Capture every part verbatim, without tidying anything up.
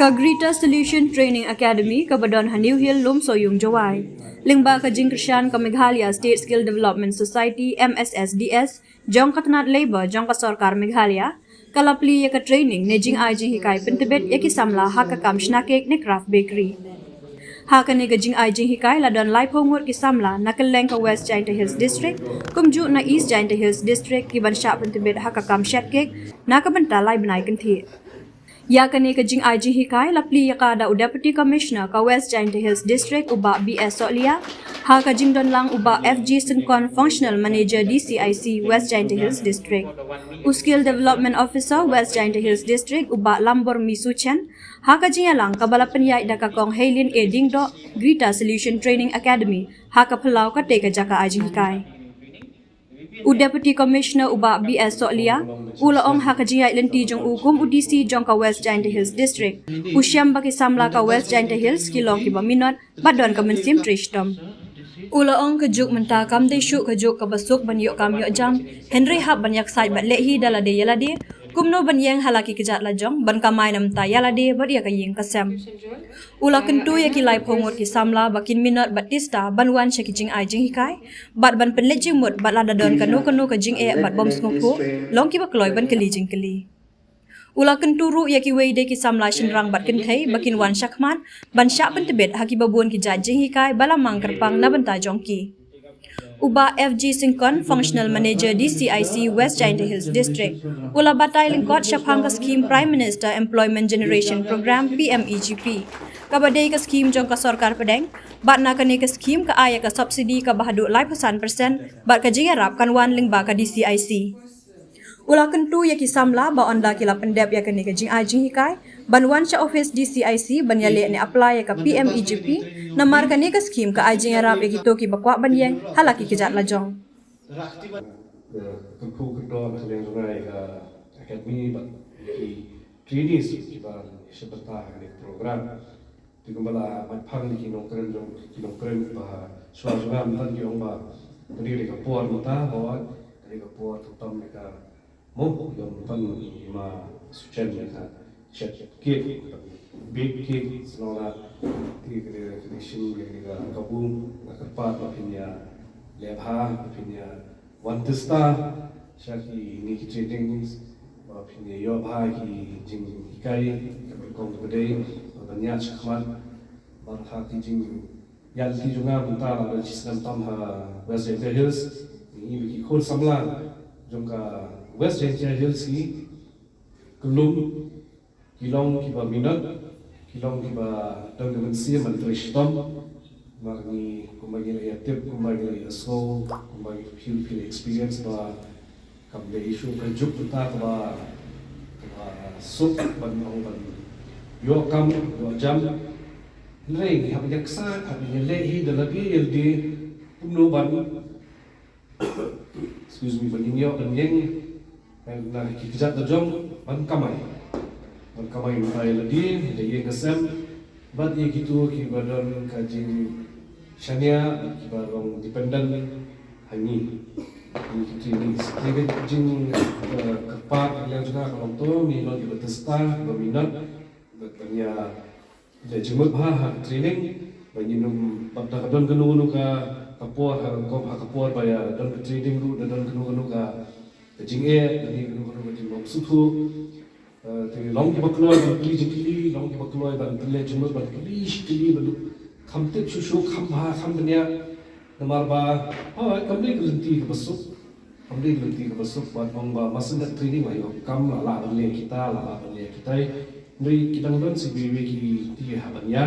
Ka Grita Solution Training Academy kaba don ha New Hill, Lumsoyung, Jowai, lyngba ka jingkyrshan ka Meghalaya State Skill Development Society, M S S D S, jong ka tnat Labour jong ka sorkar Meghalaya, ka la plie ïa ka training ne jingai jinghikai pyntbit ïa ki samla ha ka kam shna cake ne craft bakery. Ha kane ka jingai jinghikai la don laiphew ngut ki samla na kylleng ka West Jaintia Hills District, kumjuh na East Jaintia Hills District, ki ban shah pyntbit ha ka kam shet cake na ka bynta lai bnai kynthih. Ïa kane ka jingai jinghikai la plie ïa ka da u Deputy Commissioner ka West Jaintia Hills District, u Bah B S Sohliya, ha ka jingdon lang u Bah F G Syngkon, Functional Manager D C I C West Jaintia Hills District, u Skill Development Officer West Jaintia Hills District, u Bah Lambor Misuchen, ha ka jingïalang kaba la pynïaid da ka Kong Heilin A Diengdoh, Grita Solution Training Academy, ha ka phyllaw katei ka jaka ai jinghikai. U Deputy Commissioner u Bah B S Sohliya u la ong ha ka jingïaid lynti jong u kum u D C jong ka West Jaintia Hills District, u shem ba ki samla ka West Jaintia Hills ki long kiba minot bad don ka mynsiem trei shitom. U la ong ka juk mynta kam dei shuh ka juk kaba suk ban ïoh kam ïoh jam, hynrei hap ban ïaksaid bad leh hi da lade ïa lade kumno ban ïeng ha la ki kjat la jong ban kamai na bynta ïa lade bad ïa ka ïing ka sem. U la kyntu ïa ki laiphew ngut ki samla ba kin minot bad tista ban wan sha ki jingai jinghikai bad ban pynleit jingmut bad lada don kano kano ka jingeh bad bym sngewthuh, long kiba kloi ban kylli jingkylli. U la kyntu ruh ïa kiwei de ki samla shynrang bad kynthei ba kin wan shakhmat ban shah pyntbit ha kiba bun ki jait jinghikai ba la mang kyrpang na bynta jong ki. U Bah F G Syngkon, Functional Manager D C I C West Jaintia Hills District, u la batai lyngkot shaphang ka skhim Prime Minister Employment Generation Programme, P M E G P, kaba dei ka skhim jong ka sorkar pdeng, bad na kane ka skhim ka ai ïa ka subsidy kaba haduh laiphew san percent bad ka jingïarap kan wan lyngba ka D C I C. U la kyntu ïa ki samla ba ynda ki la pyndep ïa kane ka jingai jinghikai ban wan sha office D C I C ban ïaleh ne apply ïa ka P M E G P, namar kane ka skhim ka ai jingïarap ïa kito kiba kwah ban ïeng ha la ki kjat la jong. Ka kyrkhu kyrdor ka liang jong nga ïa ka academy bad ki trainees kiba ïashim bynta ha kane ka program. Te kumba la mat phang ïa ki nongkren jong ki nongkren ba shuwa jong nga mynta ki ong ba ka dei ka por mynta ba ka dei ka por khamtam ïa ka mo ïa mynta ïa ma Suchen ïa ka shet cake bake cake snola. Te ka dei ka dei shin ïa ka kabu nga kyrpad ba phin ïa leh bha ba phin ïa wan tista sha kine ki trainings ba phin ïa ïoh bha ki jinghikai ka bad kong ka dei ba ban ïa shakhmat. Bad ha ki jingïaid lynti jong nga mynta la don shi snem tam ha West Jaintia Hills. Ngi ba ki khun samla jong ka West Jaintia Hills ki kyllum ki long kiba minot, ki long kiba don ka mynsiem ban trei shitom. Namar ngi kumba ngi la ïa tip, kumba ngi la ïa sngew, kumba ngi feel, feel experience ba kam dei shuh ka juk mynta kaba, kaba suk ban ong ban ïoh kam ïoh jam. Hynrei ngi hap ïa ksa, hap ïa leh hi da lade ïa lade kumno ban excuse me, ban ïeng ïoh ban ïeng na ki kjat la jong ban kamai. Ban kamai mynta ïa lade, ïa ka ïing ka sem bad ïa kito kiba don ka jingshaniah bad kiba long dependent ha ngi. Ngi kito ngi ïa ka jing, eh, kyrpad ka liang jong nga ka long to ngi long kiba tista kiba minot bad ban ïa leh jingmut bha ha training ba ngin ym bad da ka don kano kano ka, ka por ha ka, ha ka por ba ïa don ka training ruh da don kano kano ka, ka jingeh da don kano kano ka jingbym sngewthuh. Eh, te long kiba kloi ban kylli jingkylli, long kiba kloi ban leh jingmut ban kylli shi kylli ba duk kham tip shuh shuh kham bha kham bniah. Namar ba, oh, kam dei ka lynti kaba suk. Kam dei ka lynti kaba suk ban ong ba ma sngewthuh training la ïoh kam la lah ban leh kita, la lah ban leh kitai. Hynrei ki dang don shi kiwei ki lynti ha ban ïa.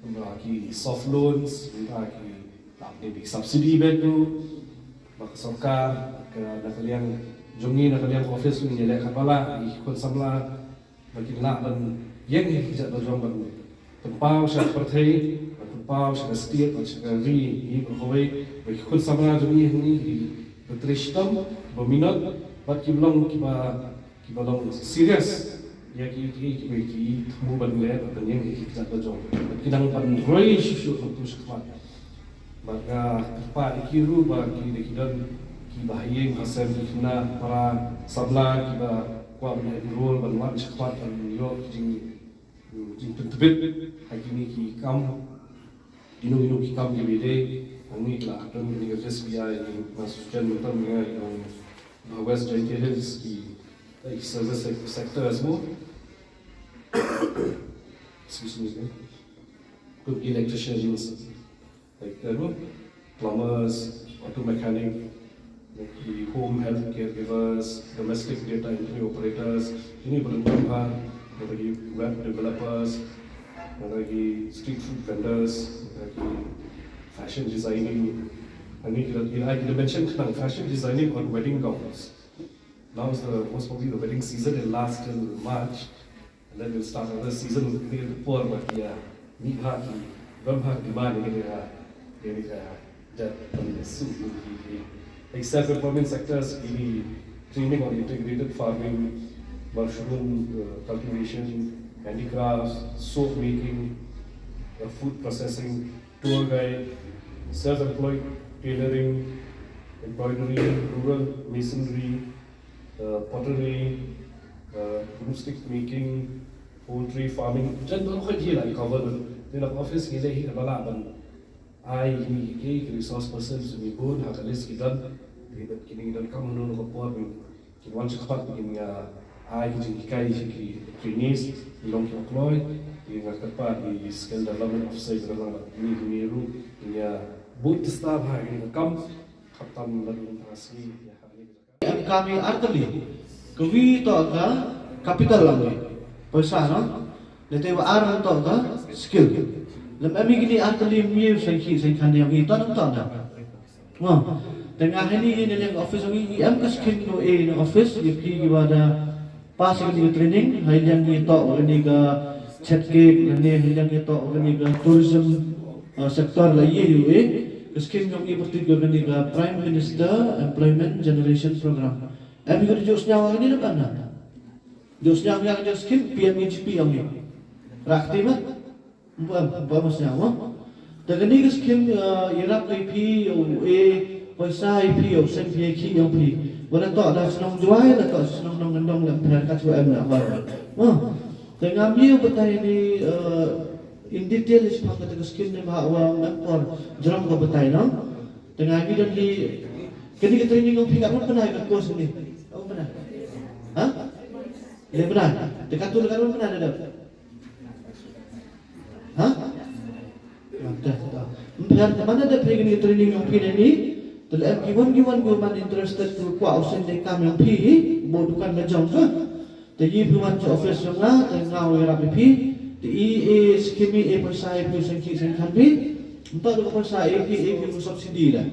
Namar ki soft loans, namar ki lah ban leh ki subsidy bad tu. Ba ka sorkar, ka na ka liang jong ngi na ka liang office ngi leh kaba lah, ki khun samla. Ba kin lah ban ïeng hi ki jait ba jong ban pynpaw sha ka pyrthei, ban pynpaw sha ka state, ban sha ka ri, hi ba kawei, ba ki khun samla jong ngi hi ki ba trei shitom, ba minot, bad ki long kiba, kiba long serious. Ïa ki, ki, ki, ki, ki thmu ban leh, ban ïeng hi ki jait ba jong. Bad ki dang ban roi shuh shuh hangtu shakhmat. Bad nga kyrpad ïa ki ruh ba ki dei ki don kiba ha ïing ha sem ki khynnah para samla kiba kwah ban enroll ban wan shakhmat ban ïoh ki jing jingpyntbit ha kine ki kam, ino ino ki kam kiba ïadei. Hangne ki la aton kine ki S B I, na Suchen mynta mynta ïa West Jaintia Hills ki, ki service sec- sector as well. Excuse me. Could be electricians, like, you know, plumbers, auto mechanic, like the home health caregivers, domestic data entry operators, kine ba don kam ha, like the web developers, like the street food vendors, like the fashion designing. I mean, you know, I can mention fashion designing on wedding gowns. Now is the most probably the wedding season, it'll last till March. And then we'll start another season with the poor, but yeah, mih ha ki, bam ha ki demand ïa kane ka, ïa kane ka, that, um, su-, like self-employment sectors, maybe training on integrated farming, mushroom, uh, cultivation, handicrafts, soap making, uh, food processing, tour guide, self-employed tailoring, embroidery, rural masonry, uh, pottery, uh, broomstick making, poultry farming. Jan don khoi hi lai cover. Te na office ngi le hi ka bala ban ai ni ki, ki resource persons ni bun ha ka list ki don. Ki don, ki ni don kam no no por ni. Ki wan chakpat ni, uh, ai ki jinghikai ki trainees, ni long ki kloi, ni nga kyrpad ni skill development officer ni long ni ni ru ni, uh, bun tista ha ni kam. Khatam lagu nasi ya. Em kam i ar tylli. Kawi toh ka capital lang ni. Poisa no. Lete wa ar toh ka skill. Lem em i kini ar tylli mi seng ki seng kan yang i toh nam toh na. Mo. Tengah ini ini leng office ni i em ka scheme no e ni office i pi ki wada pas ini training hai yang ni toh ini ka chet ke ini hai yang ni toh ini ka tourism uh, sector la ye yu e, ka scheme yong i bertit ka kani ka Prime Minister Employment Generation Program. Em yu ju sñiaw ini na ban na. Ju sñiaw ya ka scheme P M E G P yong i. Rakti ma? Ba ba ma sñiaw ma. Da kani ka scheme uh, i rap ka i pi o e, poisa i pi o sen pi ki yong pi. Wala to da snong juai da to snong nong nong la pher ka chua em na ba. Ma. Te ngam ïoh batai ni, eh, in detail shaphang kata ka scheme ne ba wa ngam por jrong ko batai no. Te ngam ïoh don hi kani ka training ngam phi ka pun pynai ka course ni. Oh pynai. Ha? Le pynai. Te ka tu le ka pun pynai da. Ha? Dah, dah. Mpher mana da phi kani ka training ngam phi ni. Te le em ki wan ki wan ki wan interested tu kwa usen de kam ngam phi hi. Bo dukan la jong ka. Te yi phi wan cha office jong nga, te nga u ïarap ïa phi. Te i e scheme i e pisa ïa phi seng ki seng khan phi. Mta da ka pisa e phi e phi u subsidy da.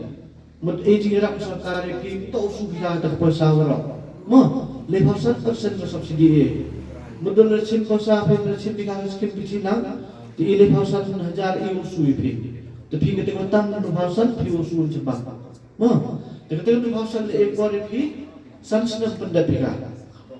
Mut e jingïarap sorkar ïa phi mta u shu phi da ka pisa waroh. Mo, le phaw san percent ka subsidy e. Mut da le chin pisa phi le chin phi ka scheme phi chin nang. Te i le phaw san hajar i u shu ïa phi. Te phi ka te ko tang le phaw san phi u shu chin bang. Mo, te kata ka tu hausan le e por ïa phi, san snem pyndep ïa ka.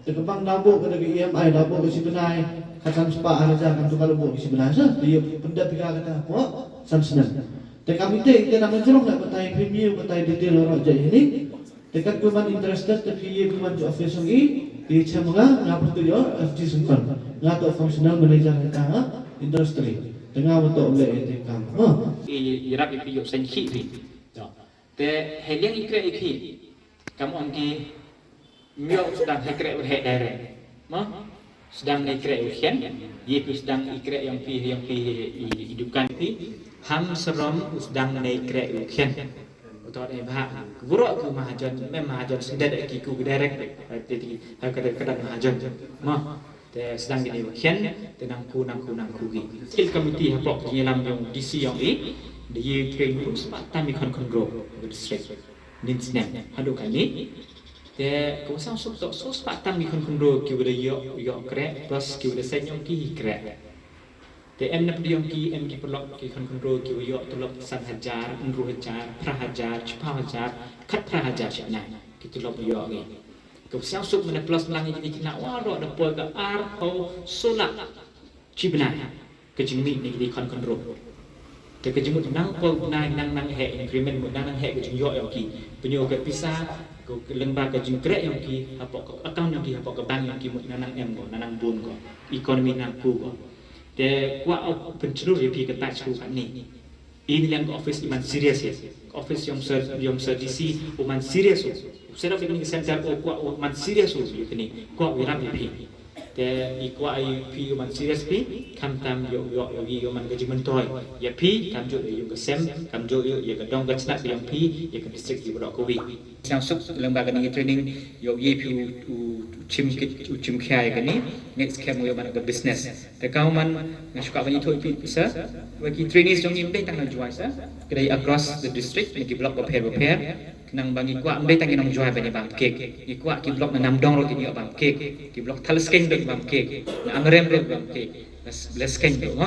Te ka bang na buh ka da ka E M I na buh ka shi bnai, ka san spah ar hajar kan tu ka la buh ka shi bnai sa, te ïa pyndep ïa ka kata hapoh san snem. Te ka mite, te na ka jrong la batai phi miu batai detail ro ja ini. Te kat ku man interested te phi ïa ku man ju office ngi, te ïa chem nga, nga pyrtuit ïa F G Sengkon. Nga to functional manager ha ka industry. Te nga wa to le te kam. Mo. I, i rap i phi ïa seng ki phi. Te hei liang i kreh i phi. Kam ong ki, ym ïoh sdang hei kreh u heh direct. Mo? Sdang ne kreh u khian, ye phi sdang i kreh yong phi, yong phi i, i dukan phi. Ham sarom u sdang ne kreh u khian. U to ne bha. Ku buro ku mahajon, mem mahajon sendet ki ku direct. Te ti ha ka kadang mahajon. Mo? Te sdang kine ba khian, te nang ku, nang ku, nang ku ki. Skill committee hapoh ka jingïalam yong D C yong i, da ye train u spah tam i khon khynroo ka district. Nin snem, haduh kane. Te ka ba sdang suk tok, so spah tam i khon khynroo ki ba da ïoh, ïoh kreh, plus ki ba da seng yong ki hi kreh. Te em na pdiang ki, em ki paralok ki khon khynroo ki ba ïoh tulop san hajar, hynriew hajar, phra hajar, chiphaw hajar, khatphra hajar shi bnai. Ki tulop ïoh ki. Ka ba sdang suk mynne plus lang ïa kine ki khynnah waroh da poi ka arphew soo lak shi bnai. Ka jingmih ne kine ki khon khynroo. Te ka jingmut nang poi bnai nang nang heh increment mut nang nang heh ka jingïoh yong ki. Pynïoh ka pisa, ka lyngba ka jingkreh yong ki, hapoh ka account yong ki, hapoh ka bank yong ki mut nang nang em ko, nang nang bun ko. Economy nang ku ko. Te kwah u pynchlur ïa phi ka touch ruh katne. I na liang ka office i man serious ïa. Ka office yong sir, yong sir D C u man serious u. U set up ïa kane ka center u kwah u man serious u ïa kane. Kwah u ïarap ïa phi. Te i kwah ïa phi u man serious phi. Khamtam ïoh ïoh ïoh ïoh man ka jingmyntoi ïa phi, kam ju ïoh ïa ka sem, kam ju ïoh ïa ka dong ka chnat ka yong phi, ïa ka district ïa ka doh ka wi. Sngewsuk lyngba kane ka training ïoh ïa phi u, u, u chim ki, u chim khia ïa kane. Next camp ïoh man ka business. Te ka man nga shu kwah ban ïathuh ïa phi sir, wa ki trainees jong ngi ym dei tang na Jowai sir, ka dei across the district, na ki block bapher bapher. Khnang ba ngi kwah ym dei tang ki nong Jowai ban ïa bam cake. Ngi kwah ki block na Namdong ruh kin ïoh bam cake. Ki block Thadlaskeiñ ruh ïoh bam cake. Na Amrem ruh ïoh bam cake. Na Blaiskeiñ ruh, ha?